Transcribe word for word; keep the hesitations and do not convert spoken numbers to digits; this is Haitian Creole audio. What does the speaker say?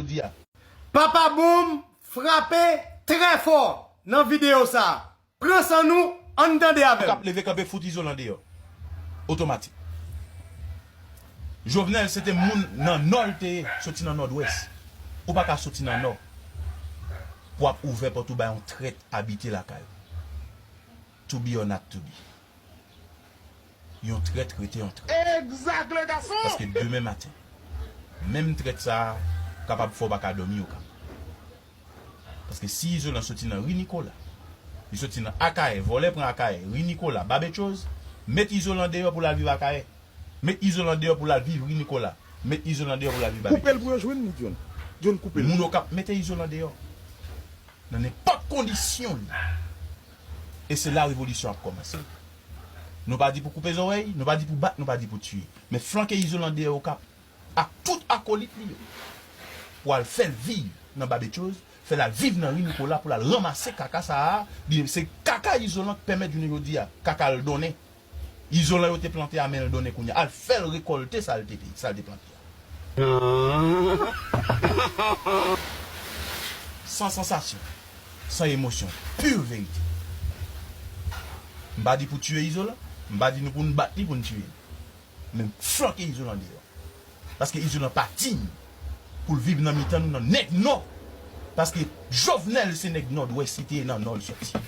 jodi a. Papa Boom frape trè fò nan videyo sa. Pran san nou, ann tande avè m. K ap leve kanpe fout Izolan deyò. Otomatik. Jovenel se te moun nan nò l te ye, soti nan nòdwès. Ou pa ka soti nan nò pou w ap ouvè pòt ou bay yon trèt abite lakay ou. To be or not to be. Yon trèt rete yon trèt. Egzak, le gason! Paske demen maten, menm trèt sa a kapab fè w pa ka dòmi Okap. Paske si Izolan soti nan ri Nikola, li soti nan Akayè, vòlè pran Akayè, ri Nikola, Babetchoz, met Izolan deyò pou l al viv Akayè. Met Izolan deyò pou l al viv ri Nikola. Met Izolan deyò pou l al viv Babetchoz. Koupe l pou yo jwenn li, John. John, koupe l. Moun Okap, mete Izolan deyò. Nan nenpòt kondisyon li. E se la revolisyon ap kòmanse. Nou pa di pou koupe zòrèy, nou pa di pou bat, nou pa di pou tiye. Men flanke Izolan deyò Okap ak tout akolit li yo pou al fè l viv nan Babetchoz, fè l al viv nan ri Nikola pou l al ranmase kaka sa a. Li, se kaka Izolan k pèmèt jounen jodi a kaka l donnen. Izolan yo te plante a men l donnen kounye a. Al fè l rekòlte sa l te, sa l te plante a. San sansasyon, san emosyon, pure verite. M pa di pou tiye Izolan, m pa di nou pou n bat li pou n tiye l. Men flanke Izolan deyò. Paske Izolan pa diy pou l viv nan mitan nou nan nèg nò. Paske Jovenel se nèg nòdwès li te ye, nan nò l soti.